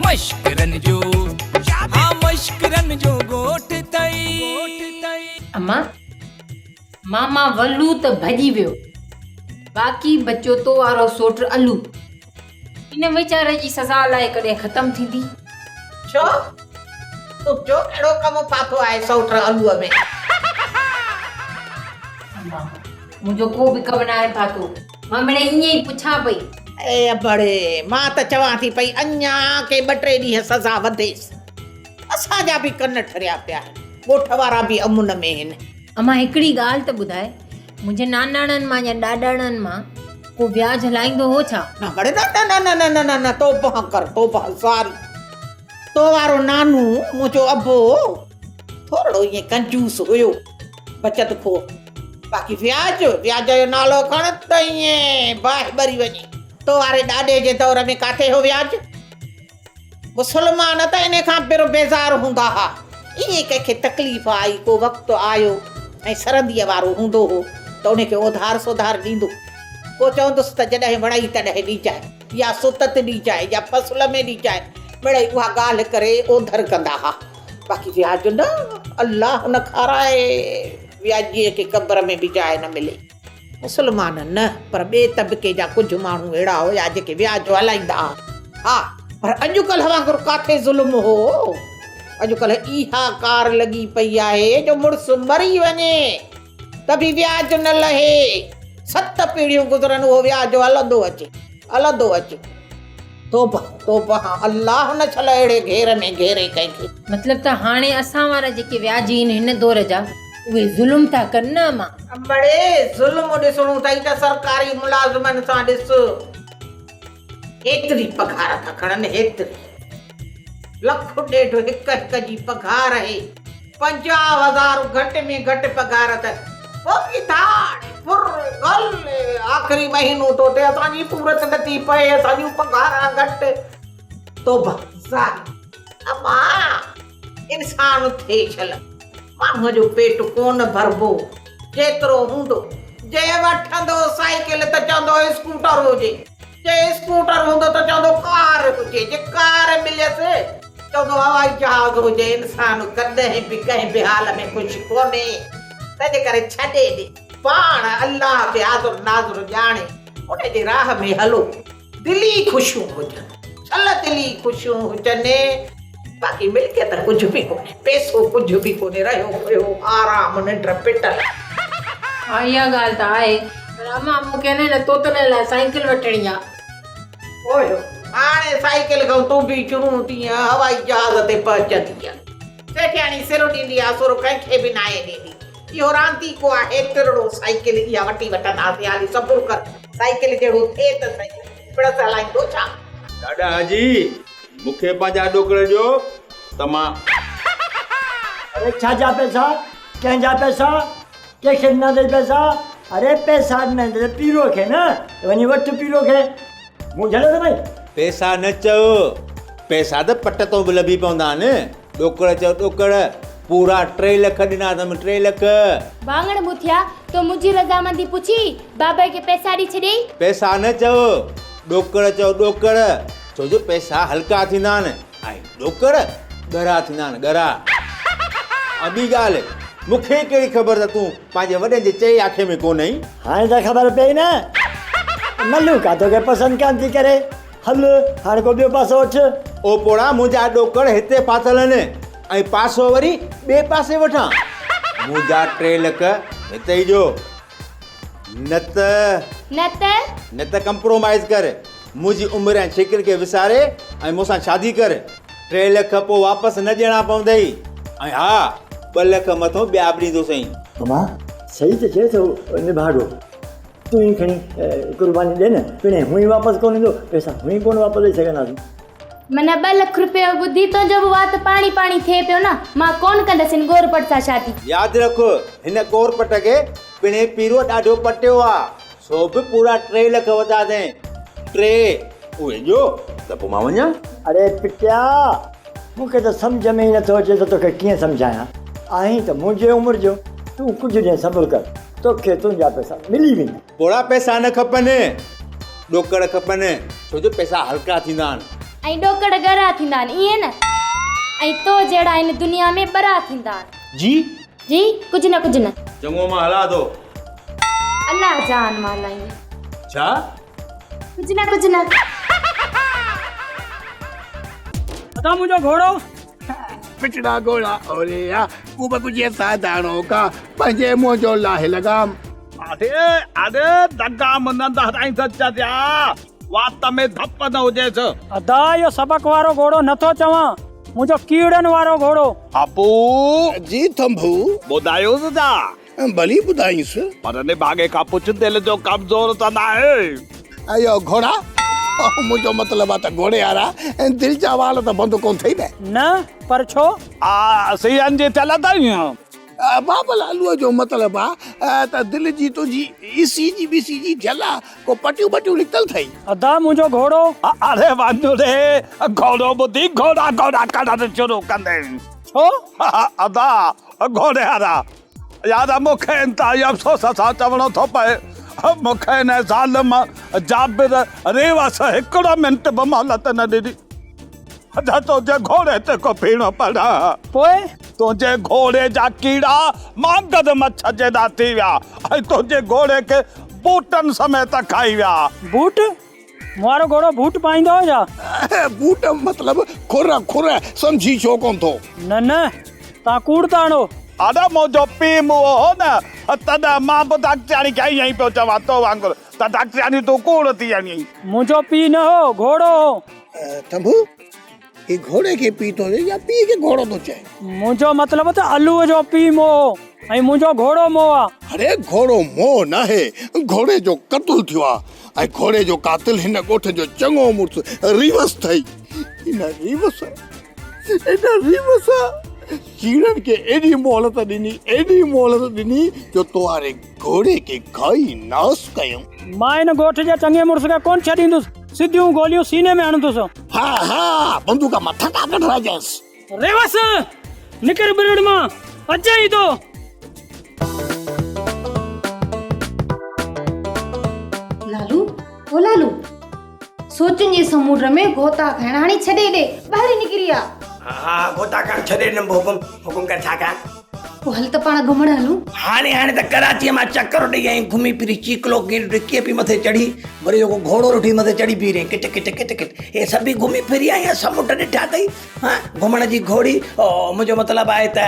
مشڪرن جو ها مشڪرن جو ڳوٺ ٿئي. اما، ماما ولو ته ڀڄي ويو، باقي بچيو تو وارو سوٽ علو. ان ويچاري جي سزا الائي ڪڏهن ختم ٿيندي. ڇو؟ تون ڇو اهڙو ڪم ڦاٿو آهي سئوٽ علوء ۾؟ اما، منهنجو ڪو به ڪم ناهي ڦاٿو. مان مڙئي ائين ئي پڇان پئي. اي ابڙي، مان ته چوان ٿي پئي اڃا ڪي ٻه ٽي ڏينهن سزا وڌيس. اسان جا به ڪن ٺريا پيا آهن. ڳوٺ وارا به امن ۾ آهن. امان هڪڙي ڳالهه ته ٻڌاء، منهنجي ناناڻن مان يا ڏاڏاڻن مان ڪو وياج هلائيندو هو ڇا؟ نه مڙي نه نه نه نه نه نه نه توبهه ڪر توبهه ساري. تو وارو نانو منهنجو ابو ٿورڙو ائين ڪنجوس هيو بچت خور. باقي وياج وياج جو نالو کڻ ته ائين باهه ٻري وڃي. تو واري ڏاڏي جي دور ۾ ڪاٿي هو وياج؟ مسلمان ته انهي کان پر بيزار هوندا ها. ائين ڪنهن کي تڪليف آئي، ڪو وقت آيو ۽ سرنديء وارو هوندو هو ته انهي کي اوڌار سوڌار ڏيندو. پوء چوندس ته جڏهن وڻئي تڏهن ڏيجانء يا ستت ڏيجانء يا فصل ۾ ڏيجانء. مڙئي اها ڳالهه ڪري اوڌر ڪندا ها. باقي وياج نه، الله نه کارائي، وياجيء کي قبر ۾ به جاء نه ملي. مسلمان نه پر ٻئي طبقي جا ڪجهه ماڻهو اهڙا هيا جيڪي وياج هلائيندا ها. ها پر اڄڪلهه وانگر ڪاٿي ظلم هو. اڄڪلهه اها ڪار لڳي پئي آهي جو مڙس مري وڃي ته به وياج نه لهي. ست پيڙهيون گذرن اهو وياج هلندو اچي هلندو اچي. توبه توبه الله نه ڇل اهڙي گهير ۾ گهيري ڪنهن کي. مطلب ته هاڻي اسان وارا جيڪي وياجي آهن هن دور جا اهي ظلم ٿا ڪن نه امان. امڙي ظلم ڏسڻو اٿئي ته سرڪاري ملازمن سان ڏس. هيتري پگهار ٿا کڻن هيتري. لک ڏيڍ هڪ هڪ جي پگهار اهي. 50,000 گهٽ ۾ گهٽ پگهار اٿن. پوء به ڌاڙ، ڦر، گل، آخري مهينو ٿو ٿئي اسان جي پورت نه ٿي پئي، اسان جون پگهاران گهٽ. توبه زاري. اما! انسان ٿئي ڇل. ماڻهوء جو پيٽ ڪونه ڀربو. جيترو هوندو. جي وٺندو سائيڪل ته چوندو اسڪوٽر هجي. جي اسڪوٽر هوندو ته چوندو ڪار هجي، جي ڪار مليس چوندو هوائي جهاز هجي، انسان ڪڏهن به ڪنهن به حال ۾ خوش ڪونهي، تنهنجي ڪري ڇڏي ڏي، پاڻ الله کي حاضر ناظر ڄاڻي ان جي راهه ۾ هلو، دلي خوشيون هجن، شل دلي خوشيون هجن، باقي ملڪيت ڪجهه به ڪونهي، پئسو ڪجهه به ڪونهي، رهيو کهيو آرام ننڊ پٽل. ها اها ڳالهه ته آهي پر امان مون کي نه طوطن لاء سائيڪل وٺڻي آ. پوء هاڻي سائيڪل کان تون به شروع ٿينء هوائي جهاز تي پهچندينء. سيٺياڻي سر ڏيندي آ سر ڪنهن کي به ناهي ڏيندي. اهو رانديڪو آ هيترڙو سائيڪل اها وٺي وٺنداسين هالي صبر ڪر سائيڪل جهڙو ٿئي ته سهي پڻس هلائيندو ڇا؟ ڏاڏا حاجي مون کي پنهنجا ڏوڪڙ ڏيو ته مان. اڙي ڇا جا پئسا؟ ڪنهن جا پئسا؟ ڪنهن کي ڏنا اٿئي پئسا؟ اڙي پئسا ڏنا آهن ته پيرو کي نه، ته وڃي وٺ پيرو کي. مون جهليو ته ڀئي. پئسا نه چئو، پئسا ته پٽ تون به لڀي پوندا آهن. ڏوڪڙ چئو ڏوڪڙ، پورا 3 لک ڏنا اٿم، 3 لک. واڱڻ ٻوٿيا، تو منهنجي رضامندي پڇي بابي کي پئسا ڏئي ڇڏيئي؟ پئسا نه چئو، ڏوڪڙ چئو ڏوڪڙ، ڇو جو پئسا هلڪا ٿيندا آهن ۽ ڏوڪڙ ڳرا ٿيندا آهن ڳرا. ۽ ٻي ڳالهه مون کي ڪهڙي خبر ته تون پنهنجي وڏن جي چئي آکي ۾ ڪونه آهين. هاڻي ته خبر پئي نه ملوڪا توکي پسند ڪانه ٿي ڪري. هل هاڻي ڪو ٻيو پاسو وٺ. او پوڙها منهنجا ڏوڪڙ هتي ڦاٿل آهن ۽ پاسو وري ٻئي پاسي وٺان. منهنجا 3 لک هتي ئي ڏيو. نه ته. نه ته. نه ته ڪمپرومائيز ڪر، منهنجي عمر ۽ شڪل کي وساري ۽ مون سان شادي ڪر. 3 لک پوء واپس نه ڏيڻا پوندئي ۽ ها 2 لک مٿو ٻيا به ڏيندوسئين. امان، صحيح ته چئي ٿو نڀاڳو. تون ئي کڻي قرباني ڏي نه، پڻهين هونئن ئي واپس ڪونه ايندو، پئسا هونئن ئي ڪونه واپس ڏئي سگهنداسين. معنيٰ 2 لک روپيه ٻڌي تنهنجو به وات پاڻي پاڻي ٿئي پيو نه، مان ڪونه ڪندس هن ڳور پٽ سان شادي. ياد رک، هن ڳور پٽ کي پڻهين پيرو ڏاڍو پٽيو آ، سو به پورا 3 لک وڌاسين. ٽي، اهي ڏيو ته پوء مان وڃان. اڙي پٽيا، مون کي ته سمجهه ۾ ئي نٿو اچي ته توکي ڪيئن سمجهايان. آهين ته منهنجي عمر جو، تون ڪجهه ڏينهن صبر ڪر، توکي تنهنجا پئسا ملي ويندا. پوڙها پئسا نه کپن، ڏوڪڙ کپن، ڇو جو پئسا هلڪا ٿيندا آهن. ۽ ڏوڪڙ ڳرا ٿيندا آهن، ائين نه؟ ۽ تو جهڙا هن دنيا ۾ ٻرا ٿيندا آهن. جي؟ جي، ڪجهه نه ڪجهه نه. چڱو مان هلان ٿو. الله جان مان هلائيندين. ڇا؟ ڪجهه نه ڪجهه نه. ادا منهنجو گهوڙو. پٽڙا گهوڙا اوري آ، ڪوبه ڪجهه ساڌاڻو ڪا، پنهنجي منهن جو لاهي لگام. آڏي آڏي دغا منهن هرائين سچ جا. وات ۾ ڌپ نه هجيس. ادا اهو سبق وارو گهوڙو نه ٿو چوان، منهنجو ڪيڙن وارو گهوڙو. ابو. جي ٿنڀو. ٻڌايوس ڇا؟ ڀلي ٻڌائينس. پر نڀاڳي کان پڇ دل جو ڪمزور ته ناهي. اهو گهوڙا؟ منهنجو مطلب آ ته گهوڙي وارا دل جا وال ته بند ڪونه ٿئي نه. نه، پر ڇو؟ آ سي اين جي ٿيل اٿئي. بابا لالوء جو مطلب آ ته دل جي تنهنجي اي سي جي بي سي جي ٿيل آ، ڪو پٽيون ٻٽيون نڪتل ٿئي. ادا منهنجو گهوڙو. اڙي وڃ ري، گهوڙو ٻڌي گهوڙا گهوڙا ڪرڻ شروع ڪندين. ڇو؟ ادا گهوڙي وارا، يار مون کي انتهائي افسوس سان چوڻو ٿو پئي، مون کي هن ظالم جابر ريوس هڪڙو منٽ به مهلت نه ڏني. ادا تنهنجي گهوڙي تي ڪو ڦيڻو پڙهان. پوء؟ تنهنجي گهوڙي جا ڪيڙا مانگر مڇ جيڏا ٿي ويا ۽ تنهنجي گهوڙي کي بوٽن سميت کائي ويا. بوٽ؟ مون وارو گهوڙو بوٽ پائيندو هو ڇا؟ بوٽ مطلب کر کر، سمجهين ڇو ڪونه ٿو؟ نه نه، توهان ڪوڙ ٿا هڻو. ادا منهنجو پيء مئو هو نه، تڏهن مان به ڊاڪٽرياڻي کي ائين ئي پيو چوان، تو وانگر ته ڊاڪٽرياڻي تون ڪوڙ ٿي هڻين. منهنجو پيء نه هو، گهوڙو هو. ٿنڀو، هي گهوڙي کي پيء ٿو چئي يا پيء کي گهوڙو ٿو چئي؟ منهنجو مطلب ته علوء جو پيء مئو هو ۽ منهنجو گهوڙو مئو آ. اڙي گهوڙو مئو ناهي، گهوڙي جو قتل ٿيو آ ۽ گهوڙي جو قاتل هن ڳوٺ جو چڱو مڙس ريوس ٿئي. هن ريوس، هن ريوس ڪيڙن کي ايڏي مهلت ڏني، ايڏي مهلت ڏني جو تو واري گهوڙي کي کائي ناس ڪيائون. مان هن ڳوٺ جي چڱي مڙس کي ڪونه ڇڏيندس. سڌيون گوليون سيني ۾ هڻندس. ها ها بندوق مان ٺڪا ڪڍرائجانس. ريوس! نڪر ٻرڙ مان، اچين ئي ٿو. لالو، او لالو! سوچن جي سمونڊ ۾ غوطا کائڻ هاڻي ڇڏي ڏي، ٻاهر نڪري آ. ها ها غوطا کائڻ ڇڏي ڏنم حڪم، حڪم ڪر ڇا ڪيان؟ پوء هل ته پاڻ گهمڻ هلون. هاڻي هاڻي ته ڪراچيء مان چڪر ڏئي آئين، گهمي ڦري چيڪلو ڪيئن ڏٺو، ڪيئن پئي مٿي چڙهي، وري جيڪو گهوڙو ڏٺي مٿي چڙهي بيهي رهين، ڪٽ ڪٽ ڪٽ ڪٽ، هي سڀ ئي گهمي ڦري آئين ۽ سمنڊ ڏٺا اٿئي، ها گهمڻ جي گهوڙي، منهنجو مطلب آهي ته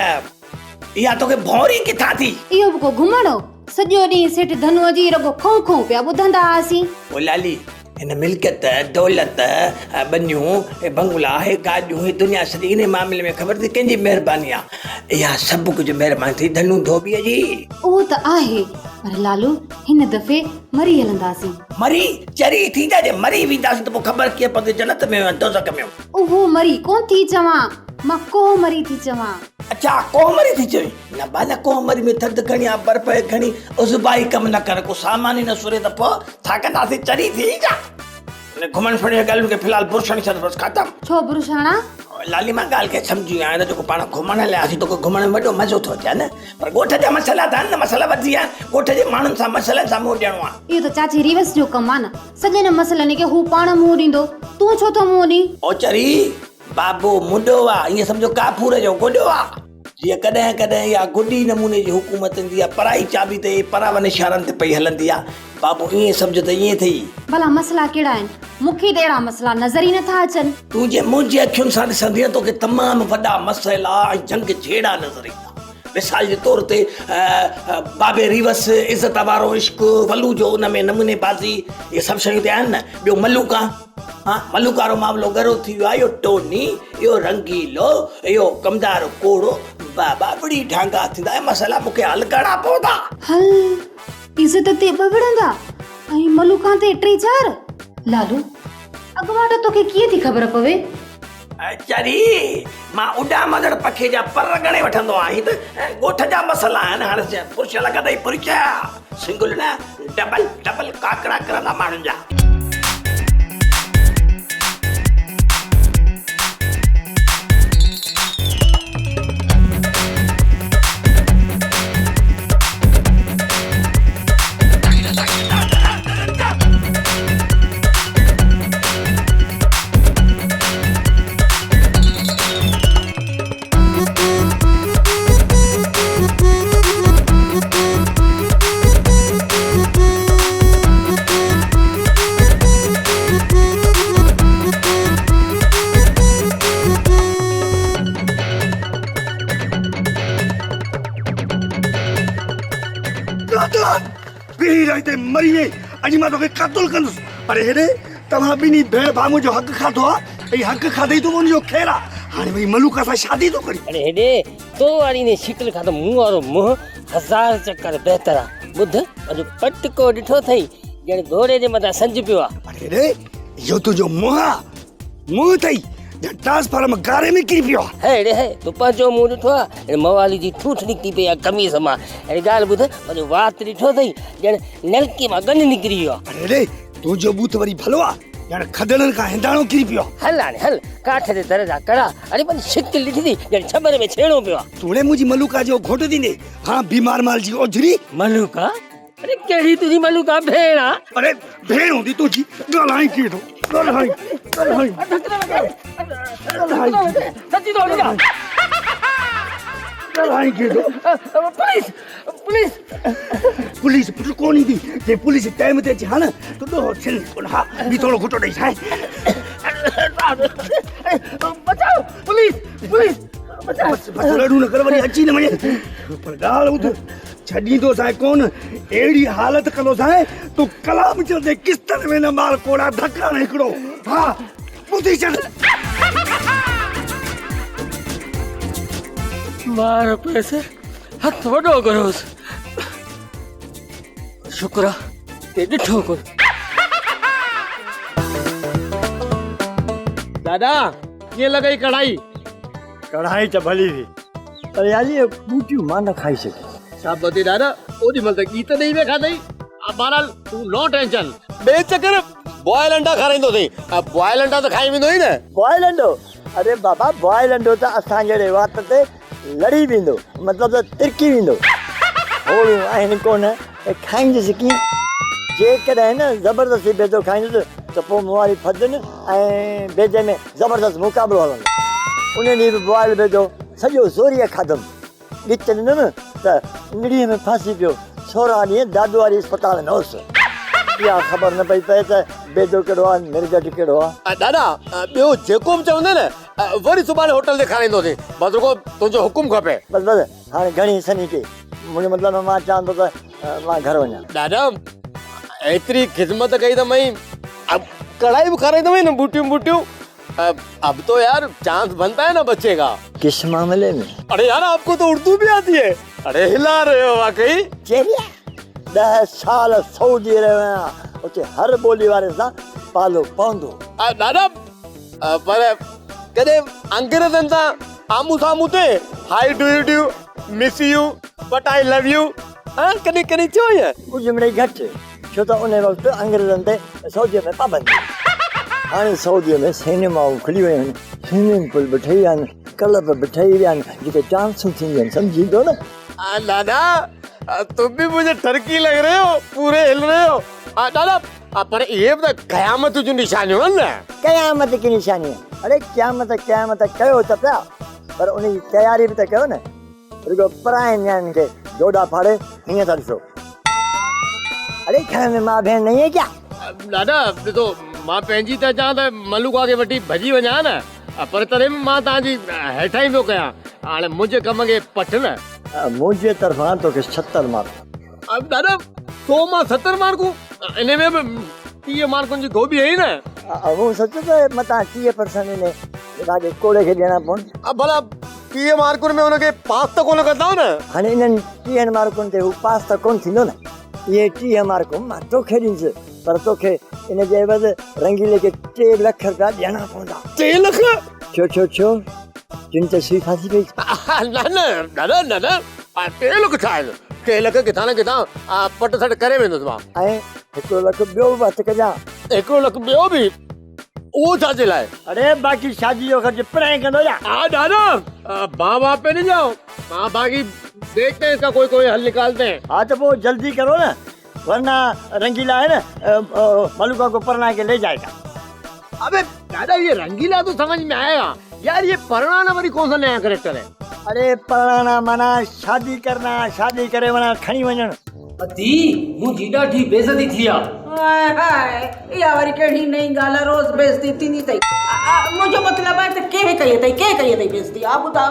اها توکي ڀونري ڪٿان ٿي؟ اهو به ڪو گهمڻ هو، سڄو ڏينهن سيٺ ڌنوء جي رڳو کئون کئون پيا ٻڌندا هئاسين. او لالي، هن ملڪيت، دولت، ٻنيون، هي بنگلا، هي گاڏيون، هي دنيا سڄي انهي معاملي ۾ خبر اٿئي ڪنهن جي مهرباني آ؟ اها سڀ ڪجهه مهرباني ٿي ڌنو ڌوٻيء جي. اهو ته آهي، پر لالو هن دفعي مري هلنداسين. مري؟ چري ٿيندا جي مري وينداسين ته پوء خبر ڪيئن پوندي جنت ۾ آهيون يا دوزخ ۾ آهيون. اهو مري ڪونه ٿي چوان، مان ڪوهه مري ٿي چوان. اڇا ڪوهه مري ٿي چوين؟ نه ڀلا ڪوهه مري ۾ ٿڌ گهڻي آ، برف گهڻي، عضبا ئي ڪم نه ڪن، ڪو سامان ئي نه سري ته پوء ڇا ڪنداسين چري ٿي ڇا؟ ان گهمڻ ڦرڻ جي ڳالهين کي في الحال برش هڻي ڇڏ بس ختم. ڇو برش هڻان؟ لالي مان ڳالهه کي سمجهي ويو آهيان ته جيڪو پاڻ گهمڻ هلياسين توکي گهمڻ ۾ وڏو مزو ٿو اچي نه پر ڳوٺ جا مسئلا ته آهن نه مسئلا وڌي ويا آهن ڳوٺ جي ماڻهن سان مسئلن سان منهن ڏيڻو آهي. اهو ته چاچي ريوس جو ڪم آهي نه سڄن مسئلن کي هو پاڻ منهن ڏيندو تون ڇو ٿو منهن ڏين؟ او چري بابو مڏو آ ائين سمجهو ڪافور جو گڏو آ. جيئن ڪڏهن ڪڏهن اها گڏي نموني جي حڪومت ايندي آ، پرائي چاٻي تي پراون اشارن تي پئي هلندي آ. بابو ائين سمجهه ته ائين ٿئي. ڀلا مسئلا ڪهڙا آهن؟ مون کي ته اهڙا مسئلا نظر ئي نٿا اچن. تون جي منهنجي اکين سان ڏسندينء توکي تمام وڏا مسئلا ۽ جنگ جهيڙا نظر ايندا. مثال جي طور تي بابي ريوس، عزت وارو عشق، ولو جو ان ۾ نموني بازي، اهي سڀ شيون ته آهن نه. ٻيو ملوڪا. ها ملوڪ وارو معاملو ڳرو ٿي ويو آهي، اهو ٽوني، اهو رنگيلو، اهو ڪمدار ڪوڙو، بابا وڙهي ڍانگا ٿيندا، اهي مسئلا مون کي حل ڪرڻا پوندا. هل، عزت تي ٻه وڙهندا ۽ ملوڪان تي ٽي چار. لالو، اڳواٽ توکي ڪيئن ٿي خبر پوي؟ چري، مان اڏامندڙ پکي جا پر ڳڻي وٺندو آهيان، هي ته ڳوٺ جا مسئلا آهن، هاڻي برش لڳندئي برش، سنگل نه ڊبل ڊبل ڪاڪڙا ڪرندا ماڻهن جا. بدلان بيهي رهي تي مري وئين اڄ مان توکي قتل ڪندس اڙي هيڏي توهان ٻنهي ڀيڻ ڀاء منهنجو حق کاڌو آ ۽ حق کاڌئي تو ان جو خير آ هاڻي وري ملوڪا سان شادي ٿو ڪرين. اڙي هيڏي تو واري انهي شڪل کان ته مون وارو منهن هزار چڪر بهتر آ. ٻڌ پنهنجو پٽڪو ڏٺو اٿئي ڄڻ گهوڙي جي مٿان سنج پيو آ. اڙي هيڏي اهو تنهنجو منهن آ منهن اٿئي ڄڻ ٽرانسفارم گاري ۾ ڪري پيو آ. هي اڙي هي تو پنهنجو منهن ڏٺو آ ڄڻ موالي جي ٺونٺ نڪتي پئي آ قميص مان. اڙي ڳالهه ٻڌ پنهنجو وات ڏٺو اٿئي ڄڻ نلڪي مان ڳن نڪري ويو آ. اڙي هيڏي تنهنجو ٻوٿ وري ڀلو آ ڄڻ کدڙن کان هنداڻو ڪري پيو آ. هل هاڻي هل ڪاٺ جي در جا ڪڙا. اڙي پنهنجي شڪل ڏٺي اٿئي ڄڻ ڇٻر ۾ ڇيڻو پيو آ. توڙي منهنجي ملوڪا جو گهوٽ ٿيندي ها بيمار مال جي اوجهري. ملوڪا؟ اڙي ڪهڙي تنهنجي ملوڪا ڀيڻ آ. اڙي ڀيڻ هوندي تنهنجي ڳالهائين ڪيئن ٿو ڳالهائين ڳالهائين ڳالهائين سچي ٿو ڳالهائين ڳالهائين ڪيئن ٿو. پوليس پوليس پوليس پٽ ڪون ايندي جي پوليس ٽائيم تي اچي ها نه ته ڏوهه ٿين ڪون ها ٻي ٿورو گهٽو ڏئي ڇائي. بچاء پوليس پوليس بچاء. بس بس رڙون نه ڪر وري اچي نه وڃي پر ڳالهه ٻڌ ڇڏيندوسانء ڪون اهڙي حالت ڪندوسانء تون ڪلام چوندي قسطن ۾ نه مار ڪوڙا ڌڪا هڻ هڪڙو ها ٻڌي ڇڏ. مار پئسي هٿ وڏو ڪيوس شڪر آ تي ڏٺو ڪون. دادا ڪيئن لڳئي ڪڙهائي؟ ڪڙهائي ته ڀلي هئي پر يار اهي ٻوٽيون مان نه کائي سگهيس. شابتي دادا اوڏي مهل ته ڳيت ڏئي ويٺا اٿئي. بهرحال تون نو ٽينشن. ٻئي چڪر بوائل انڊا کارائيندوسين. بوائل انڊا ته کائي ويندو ئي نه. Boil Indo? اري بابا بوائل انڊو ته اسان جهڙي وات تي لڙي ويندو مطلب ته ترڪي ويندو. هوڙون آهن ڪونه ته کائيندس ڪيئن؟ جيڪڏهن نه زبردستي بيدو کائيندس ته پوء مون واري ڦدن ۽ بيدي ۾ زبردست مقابلو هلندو. ان ڏينهن به بوائل بيدو سڄو زوريء کاڌم. ڳچ ڏنم ته نڙيء ۾ ڦاسي پيو. 16 ڏينهن دادو واري اسپتال ۾ هوس. اها خبر نه پئي پئي ته بيدو ڪهڙو آهي مرگهٽ ڪهڙو آهي. ڏاڏا ٻيو جيڪو به چوندين نه وري سڀاڻي هوٽل تي کارائيندوسين. بس رڳو تنهنجو حڪم کپي. بس بس هاڻي گهڻي سني ڪئي. منهنجو مطلب مان چوان ٿو ته مان گهر وڃان. ڏاڏا ايتري خدمت ڪئي ته مئي ڪڙهائي به کارائيندوين نه ٻوٽيون ٻوٽيون. اب تو يار چانس بنتا هي نه بچي گا. ڪس معاملي ۾؟ اڙي يار آپ ڪو تو اردو به آتي هي. اڙي هلا رهي هو واقعي. چيريا 10 سال سعودي رهيو آهيان اتي هر ٻولي واري سان پالو پوندو. ڏاڏا پر ڪڏهن انگريزن سان آمهون سامهون ٿئي hi do you do miss you but I love you ڪڏهن ڪڏهن ٿيو ائين؟ ڪجهه مڙئي گهٽ ڇو ته ان وقت انگريزن تي سعودي ۾ پابندي هئي. هاڻي سعودي ۾ سئنيمائون کلي ويون آهن، سوئمنگ پول به ٺهي ويا آهن، ڪلب به ٺهي ويا آهن جتي ڊانسون ٿينديون آهن سمجهين ٿو نه؟ ڏاڏا تم به مجهي ٺرڪي لڳ رهي هو پوري هل رهي هو ڏاڏا پر اهي به ته قيامت جون نشانيون آهن نه. قيامت ڪي نشاني اڙي قيامت قيامت ڪيو ته پيا پر ان جي تياري به ته ڪيو نه. رڳو پراين نياڻين کي جوڏا ڦاڙي هيئن ٿا ڏسو. اڙي گهر ۾ ماء ڀيڻ نهين هي ڪيا؟ ڏاڏا ڏسو مان پنهنجي ته چاهان ته ملوڪا کي وٺي ڀڄي وڃان نه پر تڏهن به مان توهان جي هيٺائين پيو ڪيان هاڻي منهنجي ڪم کي پٺ نه. منهنجي طرفان توکي 70 مارڪ. ڏاڏا 100 مان 70 مارڪون انهي ۾ به 30 مارڪن جي گهوٻي هئي نه. مون سوچيو ته متان 30 پرسنٽ انهي ڏاڏي ڪوڙي کي ڏيڻا پون. ڀلا 30 مارڪن ۾ هن کي پاس ته ڪونه ڪندؤ نه؟ هاڻي انهن 30 مارڪن تي هو پاس ته ڪونه ٿيندو نه. اهي 30 مارڪون مان توکي ڏيندس پر توکي ان جي عيوض رنگيلي کي 3 لک رپيا ڏيڻا پوندا. 3 لک؟ ڇو ڇو ڇو؟ تون ته سوئي ڦاسي پئي. نه نه دادا نه نه 3 لک ڇا آهن؟ 3 لک ڪٿان نه ڪٿان پٽ سٽ ڪري ويندس مان. ۽ 1 لک ٻيو به هٿ ڪجان. 1 لک ٻيو به؟ اهو ڇا جي لاء؟ اڙي باقي شادي جو خرچ پرائين ڪندو يا؟ ها دادا مان وهان پي نهين جائون مان باقي ديکتي هين اس ڪا ڪوئي ڪوئي حل نڪالتي هين. ها ته پوء جلدي ڪرو نه ورنه رنگيلا هي نه ملوڪا ڪو پرڻائي ڪي لي جائيگا. ابي دادا يي رنگيلا تو سمجھ ۾ آيا يار يي پرڻانا وري ڪون سا نيا ڪريڪٽر هي. اڙي پرڻانا معنيٰ شادي ڪرنا شادي ڪري معنيٰ کڻي وڃڻ. ادي منهنجي ڏاڍي بيعزتي ٿي آ. هاء هاء اها وري ڪهڙي نئين ڳالهه آ روز بيعزتي ٿيندي اٿئي. منهنجو مطلب آهي ته ڪنهن ڪئي اٿئي ڪنهن ڪئي اٿئي بيعزتي ها ٻڌاء.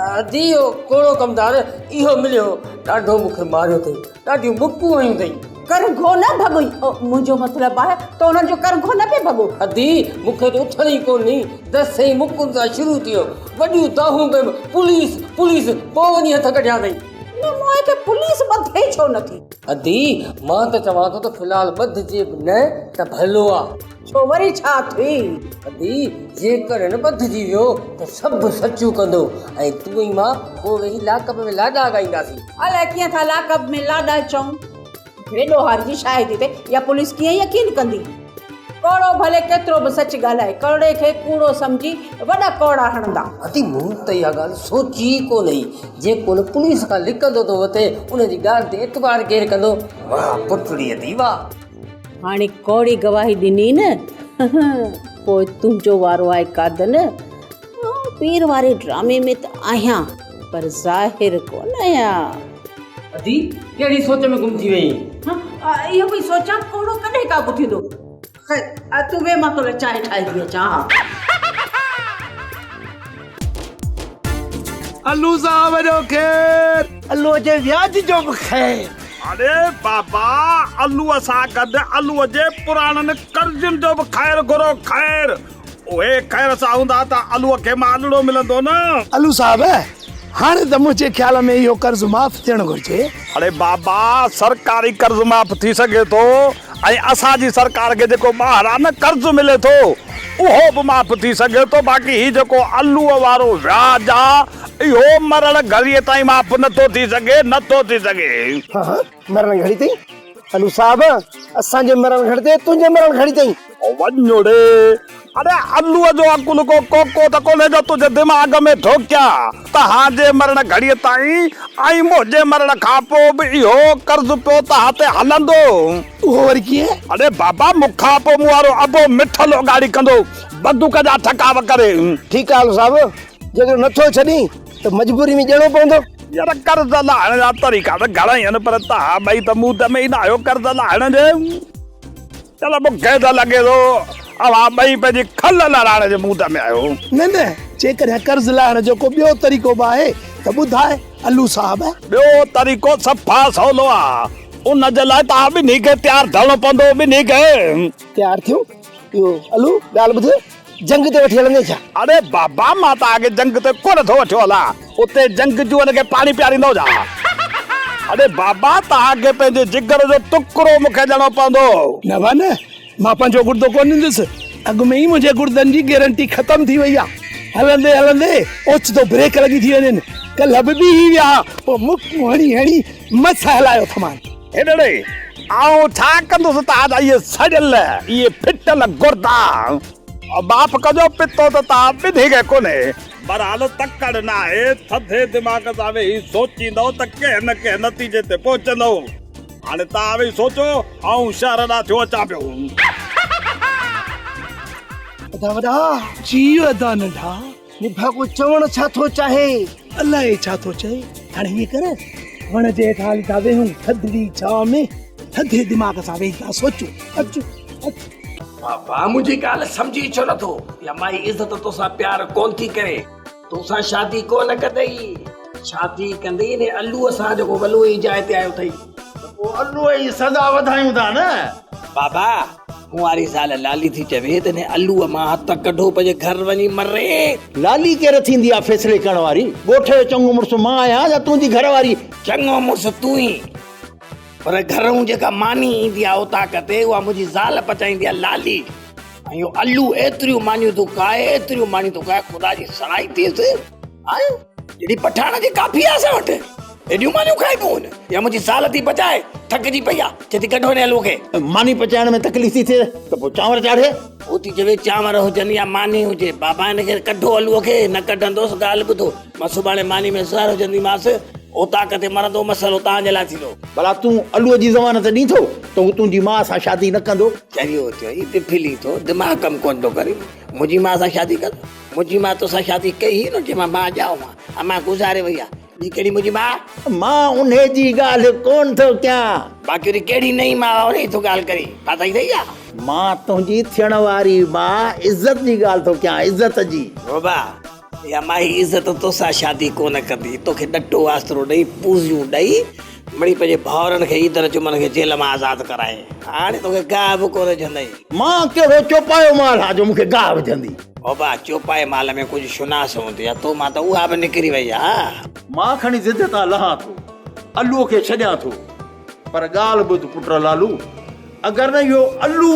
ادي اهو ڪوڙو ڪمدار اهو مليو هو، ڏاڍو مون کي ماريو اٿئي، ڏاڍيون مڪون هنيون اٿئي. ڪرگهو نه ڀڳوئي، منهنجو مطلب آهي ته انهن جو ڪرگهو نه پئي ڀڳو. ادي مون کي ته اٿڻ ئي ڪونه ڏني، دس ئي مڪن سان شروع ٿي ويو، وڏيون دانهون ڪيم، پوليس، پوليس، پوء وڃي هٿ ڪڍيا اٿئي. نه مون کي پوليس ٻڌي ڇو نٿي؟ ادي مان ته چوان ٿو ته في الحال ٻڌجي به نه ته ڀلو آ. ڇو وري ڇا ٿي؟ ادي جيڪڏهن ٻڌجي ويو ته سڀ سچون ڪندو ۽ تون ۽ مان پوء ويهي لاڪپ ۾ لاڏا ڳائينداسين. الائي ڪيئن ٿا لاڪپ ۾ لاڏا چئون. بيڏوهاري جي شاهدي تي اها پوليس ڪيئن يقين ڪندي؟ ڪوڙو ڀلي ڪيترو به سچ ڳالهائي، ڪوڙي کي ڪوڙو سمجهي وڏا ڪوڙا هڻندا. ادي مون ته اها ڳالهه سوچي ئي ڪونه هئي. جيڪو ان پوليس کان لڪندو ٿو وتي ان جي ڳالهه تي اعتبار ڪير ڪندو؟ واهه پٽڙي ادي واهه. هاڻي ڪوڙي گواهي ڏني نه، پوء تنهنجو وارو آهي قادن. آئون پير واري ڊرامي ۾ ته آهيان پر ظاهر ڪونه آهيان. ادي ڪهڙي سوچ ۾ گم ٿي وئين؟ اهو پئي سوچان ڪوڙو ڪڏهن قابو ٿيندو. خير تون ويهه مان تو لاء چانهه ٺاهي ٿي اچان. ها. الو صاحب جو خير. الو جي وياج جو به خير. اڙي بابا الوء سان گڏ الوء جي پراڻن قرضين جو به خير گهرو خير. اهي خير سان هوندا ته الوء کي مالڙو ملندو نه. الو صاحب هاڻي ته منهنجي خيال ۾ اهو قرض معاف ٿيڻ گهرجي. اڙي بابا سرڪاري قرض معاف ٿي سگهي ٿو ۽ اسان جي سرڪار کي جيڪو ٻاهران نه قرض ملي ٿو اهو به معاف ٿي سگهي ٿو باقي هي جيڪو الوء وارو وياج آ اهو مرڻ گهڙيء تائين معاف نه ٿو ٿي سگهي نه ٿو ٿي سگهي. ها ها مرڻ گهڙي تائين الو صاحب اسان جي مرڻ گهڙي تائين تنهنجي مرڻ گهڙي تائين. وڃ ڙي اڙي الوء جو عقل ڪو ڪوڪو ته ڪونهي جو تنهنجي دماغ ۾ ٺوڪيان. تهان جي مرڻ گهڙيء تائين ۽ منهنجي مرڻ کان پوء به اهو قرض پيو تهان تي هلندو. اهو وري ڪيئن؟ اڙي بابا مون کان پوء مون وارو ابو مٺل اڳاڙي ڪندو بندوق جا ٺڪاء ڪري. ٺيڪ آ الو صاحب، جيڪڏهن نه ٿو ڇڏين ته مجبوري ۾ ڏيڻو پوندو. يار قرض لاهڻ جا طريقا ته گهڻائي آهن پر تهان ٻئي ته مون ۾ ئي نه آهيو قرض لاهڻ جي. چل مون کي ته لڳي ٿو اوهان ٻئي پنهنجي کل لڙائڻ جي مود ۾ آهيو. نه نه جيڪڏهن قرض لاهڻ جو ڪو ٻيو طريقو به آهي ته ٻڌاء الو صاحب. ٻيو طريقو صفا سولو آ. ان جي لاء توهان ٻنهي کي تيار ٿيڻو پوندو ٻنهي کي. تيار ٿيون؟ اهو الو ڳالهه ٻڌ جنگ تي وٺي هلندين ڇا؟ اڙي بابا مان توهان کي جنگ تي ڪونه ٿو وٺيو هلان. اتي جنگجوئن کي پاڻي پياريندؤ ڇا؟ اڙي بابا توهان کي پنهنجي جگر جو ٽڪرو مون کي ڏيڻو پوندو. نه با نه، مان پنهنجو گڙدو ڪونه ڏيندس. اڳ ۾ ئي منهنجي گڙدن جي گيرنٽي ختم ٿي وئي آ. هلندي هلندي اوچتو بريڪ لڳي ٿي وڃين. ڪلهه به بيهي ويا ها، پوء مڪون هڻي هڻي مس هلايو ٿمان. هيڏڙي، آئون ڇا ڪندس توهان جا اهي سڙيل، اهي ڦٽل گڙدا. معاف ڪجو، پتو ته توهان ٻنهي کي ڪونهي. بهرحال تڪڙ ناهي، ٿڌي دماغ سان ويهي سوچيندؤ ته ڪنهن نه ڪنهن نتيجي تي پهچندؤ. هاڻي توهان ويهي سوچو، آئون شهر ڏانهن ٿيو اچان پيو. ادا وڏا! جيء ادا ننڍا! نڀاڳو چوڻ ڇا ٿو چاهي؟ الائي ڇا ٿو چئي. هاڻي هيئن ڪر، وڻ جي هيٺان هلي ٿا ويهون، ٿڌڙي ڇانو ۾، ٿڌي دماغ سان ويهي ٿا سوچون. اچ اچ. بابا منهنجي ڳالهه سمجهي ڇو نٿو؟ اها مائي عزت توسان پيار ڪونه ٿي ڪري، توسان شادي ڪونه ڪندئي. شادي ڪندئي انهي الوء سان جيڪو ولوء جي جاء تي آيو اٿئي. ته پوء الوء جي سزا وڌايون ٿا نه. بابا مون واري زال لالي ٿي چوي ته انهي الوء مان هٿ ڪڍو پنهنجي گهر وڃي مري. لالي ڪير ٿيندي آ فيصلي ڪرڻ واري؟ ڳوٺ جو چڱو مڙس مان آهيان يا تنهنجي گهر واري؟ چڱو مڙس تون ئي. پر گهرئون جيڪا ماني ايندي آ اوطاق تي اها منهنجي زال پچائيندي آ لالي ۽ اهو الو ايتريون مانيون ٿو کائي ايتريون مانيون ٿو کائي خدا جي سڻائي ٿئيس آيو جيڏي پٺاڻ جي ڪافي آ اسان وٽ ايڏيون مانيون کائبيون آهن يا منهنجي زال ٿي پچائي ٿڪجي پئي آ چئي ٿي ڪڍو هن الو کي. ماني پچائڻ ۾ تڪليف ٿي ٿئي ته پوء چانور چاڙهي. هو ٿي چوي چانور هجن يا ماني هجي بابا هن کي ڪڍو الو کي نه ڪڍندوس ڳالهه ٻڌو مان سڀاڻي ماني ۾ زهر وجهنديمانس اوطاق تي مرندو مسئلو توهان جي لاء ٿيندو. ڀلا تون الوء جي ضمانت ڏين ٿو ته هو تنهنجي ماء سان شادي نه ڪندو؟ چريو ٿيو هي پڦلي ٿو دماغ ڪم ڪونه ٿو ڪري منهنجي ماء سان شادي ڪندو منهنجي ماء توسان شادي ڪئي هئي نه جنهن مان مان ڄائو هئان امان گذاري وئي آ ٻي ڪهڙي منهنجي ماء. مان انهي جي ڳالهه ڪونه ٿو ڪيان. باقي وري ڪهڙي نئين ماء انهي جي ٿو ڳالهه ڪرين پاتائي اٿئي ڇا؟ مان تنهنجي ٿيڻ واري ماء عزت جي ڳالهه ٿو ڪيان عزت جي. بابا. اها مائي عزت توسان شادي ڪونه ڪندي. توکي ڏٽو آسرو ڏئي، پوزيون ڏئي، مڙئي پنهنجي ڀائرن کي عيدر جمن کي جيل مان آزاد ڪرائي. هاڻي توکي گاهه به ڪونه وجهندئي. مان ڪهڙو چوپايو مال آ جو مون کي گاهه وجهندي. بابا، چوپائي مال ۾ ڪجهه شناس هوندي آ، تو مان ته اها به نڪري وئي آ. مان کڻي ضد تان لهان ٿو، الوء کي ڇڏيان ٿو، پر ڳالهه ٻڌ پٽ لالو، اگر نه اهو الو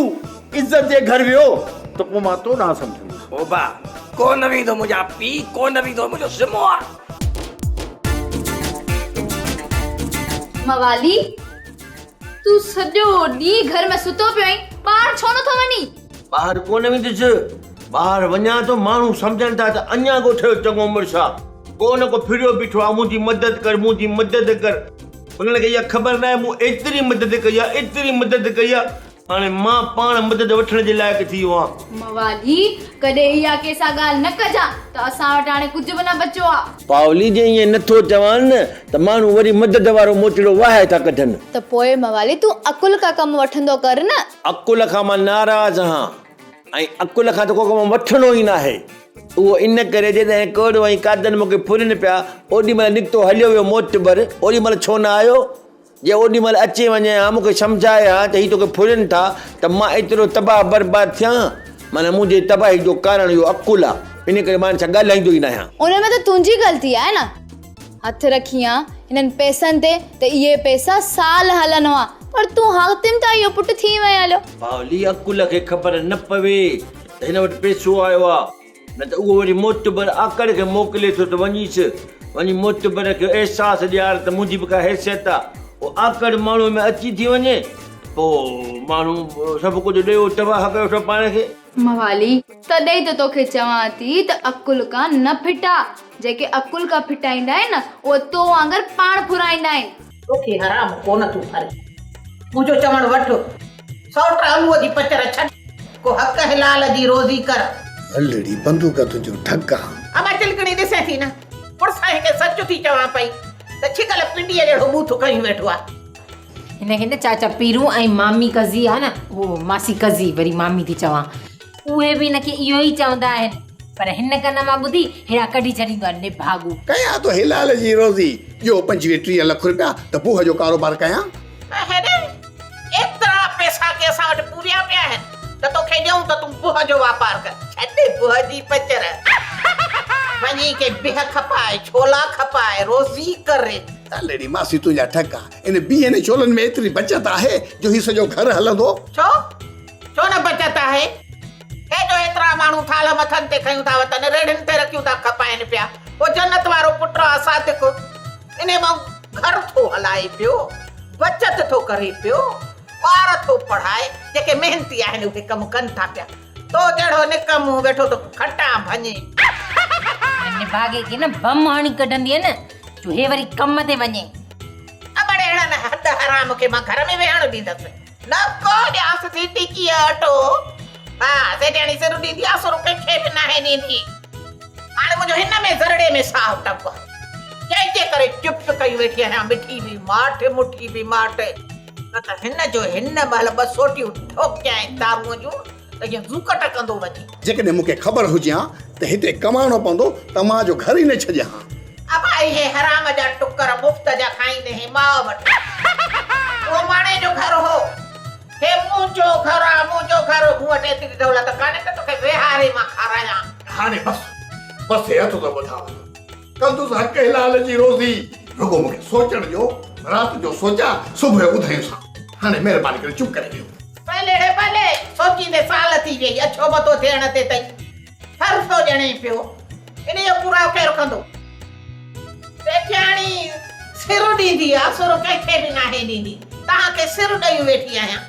عزت جي گهر ويو ته پوء مان تو ڏانهن سمجهندس. بابا، ڪو نه ويندو منهنجا پيء، ڪو نه ويندو، منهنجو ذمو آ. موالي، تون سڄو ڏينهن گهر ۾ ستو پيو آهين، ٻاهر ڇو نٿو وڃين؟ ٻاهر ڪونه ويندس. ٻاهر وڃان ٿو ماڻهو سمجهن ٿا ته اڃا ڳوٺ جو چڱو مڙس آ. ڪو نه ڪو ڦريو بيٺو آ منهنجي مدد ڪر منهنجي مدد ڪر. انهن کي اها خبر ناهي مون ايتري مدد ڪئي آ ايتري مدد ڪئي آ هاڻي مان پاڻ مدد وٺڻ جي لائق ٿي ويو آهيان. موالي، ڪڏهن اها ڪنهن سان ڳالهه نه ڪجان ته اسان وٽ هاڻي ڪجهه به نه بچيو آ. پاولي، جي ائين نه ٿو چوان نه ته ماڻهو وري مدد وارو موچڙو واهي ٿا ڪڍن. ته پوء موالي تون عقل کان ڪم وٺندو ڪر نه. عقل کان مان ناراض آهيان ۽ عقل کان ته ڪو ڪم وٺڻو ئي ناهي. اهو ان ڪري جڏهن ڪوڙو ۽ قادن مون کي ڦرين پيا، اوڏي مهل نڪتو هليو ويو موتبر، اوڏي مهل ڇو نه آيو؟ جي اوڏي مهل اچي وڃين ها، مون کي سمجهائي ها ته هي توکي ڦرين ٿا ته مان ايترو تباهه برباد ٿيان؟ معنيٰ منهنجي تباهي جو ڪارڻ اهو عقل آ، ان ڪري مان هن سان ڳالهائيندو ئي ناهيان. ان ۾ ته تنهنجي غلطي آهي نه. هٿ رکين ها هنن پئسن تي ته اهي پئسا سال هلن ها، پر تون حاتم طائي جو پٽ ٿي وئين هليو. باولي عقل کي خبر نه پوي ته هن وٽ پئسو آيو آ، نه ته اهو وري معتبر آڪڙ کي موڪلي ٿو ته وڃيس، وڃي معتبر کي احساس ڏيار ته منهنجي به ڪا حيثيت آ. پوء آڪڙ ماڻهوء ۾ اچي ٿي وڃي ته پوء ماڻهو سڀ ڪجهه ڏيئو تباهه ڪيو اٿو پاڻ کي. موالي، تڏهن ئي ته توکي چوان ٿي ته عقل کان نه ڦٽا. جيڪي عقل کان ڦٽائيندا آهن نه، اهي تو وانگر پاڻ ڦرائيندا آهن. توکي حرام ڪونه ٿو ڦري. منهنجو چوڻ وٺ. سئوٽ الوء جي پچر ڇڏ. ڪو حق حلال جي روزي ڪر. هلڙي بندوق تنهنجو ڍڪ آ. اما چلڪڻي ڏسين ٿي نه، پڙسانهين کي سچ ٿي چوان پئي ته ڇڪل پنڊيء جهڙو ٻوٿ کنيون ويٺو آ. هن کي نه چاچا پيرون ۽ مامي قضي آ نه، اهو ماسي قضي وري مامي ٿي چوان، اهي به هن کي اهو ئي چوندا آهن، پر هن ڪن مان ٻڌي هيڙا ڪڍي ڇڏيندو آ نڀاڳو. ڪيان ٿو حلال جي روزي، ڏيو 25 30 لک رپيا ته بوهه جو ڪاروبار ڪيان. هيڏي ايترا پئسا ڪي اسان وٽ پوريا پيا آهن ته توکي ڏيون ته تون بهه جو واپار ڪر. ڇڏ بهه جي پچر. وڃي ڪي بهه کپاء، ڇولا کپاء، روزي ڪر. هل ڙي ماسي تنهنجا ٺڪا. ان بيهن ۽ ڇولن ۾ ايتري بچت آهي جو هي سڄو گهر هلندو؟ ڇو؟ ڇو نه بچت آهي؟ هي جو ايترا ماڻهو ٿالهه مٿن تي کنيون ٿا وتن، ريڙهين تي رکيون ٿا کپائين پيا. هو جنت وارو پٽ آ صادق، انهي مان گهر ٿو هلائي پيو، بچت ٿو ڪري پيو، ٻار ٿو پڙهائي، جيڪي محنتي آهن اهي ڪم ڪن ٿا پيا. تو جهڙو نڪمو ويٺو ٿو کٽان ڀڃي. هن نڀاڳي کي نه بم هڻي ڪڍندينء نه جو هي وري ڪم تي وڃي. امڙ اهڙن هڏ حرام کي مان گهر ۾ ويهڻ ڏيندس. نه ڪو ڏيانس ٿي ٽڪيء اٽو. ها سيٺياڻي سر ڏيندي آ سر ڪنهن کي به ناهي ڏيندي. هاڻي منهنجو هن ۾ ذرڙي ۾ ساهه ٽپ آ. جنهن جي ڪري چپ ڪئي ويٺي آهيان مٺي به ماٺ مٺي به ماٺ. نه ته هن جو هن مهل ٻه سوٽيون ٺوڪيائين دارونء جون ته ائين زوڪٽ ڪندو وڃي. جيڪڏهن مون کي خبر هجي ها ته هتي ڪمائڻو پوندو ته مان جو گهر ئي نه ڇڏيان ها. ابا اهي حرام جا ٽڪر مفت جا کائيندي هين ماء وٽ. اهو ماڻي جو گهر هو. هي منهنجو گهر آ منهنجو گهر. مون وٽ ايتري دولت ڪانهي ته توکي ويهاري مان کارايان. هاڻي بس بس هي هٿ ٿو ٻڌان وڃان. ڪندس حق حلال جي روزي. رڳو مون کي سوچڻ ڏيو، رات جو سوچيان، صبح جو ٻڌايوسان. هاڻي مهرباني ڪري چپ ڪري ويهو. ڀلي ڙي ڀلي، سوچيندي سال ٿي ويئي، اڇو بتو ٿيڻ تي تئي ڦر ٿو ڄڻين پيو. انهيء جو پورائو ڪير ڪندو؟ سيٺياڻي سر ڏيندي آ، سر ڪنهن کي به ناهي ڏيندي. توهان کي سر ڏيون ويٺي آهيان،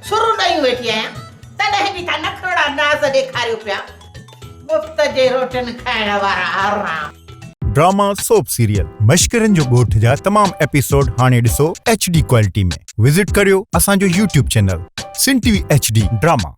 سر ڏيون ويٺي آهيان، تڏهن به ٿا نخرڙا ناز ڏيکاريو پيا. مفت جي روٽين کائڻ وارا حرام. ڊراما سوپ سيريل مشڪرن جو ڳوٺ جا تمام ايپيسوڊ هاڻي ڏسو ايڇ ڊي ڪوالٽي ۾ وزٽ ڪريو اسان جو YouTube channel Sindh T V H D drama.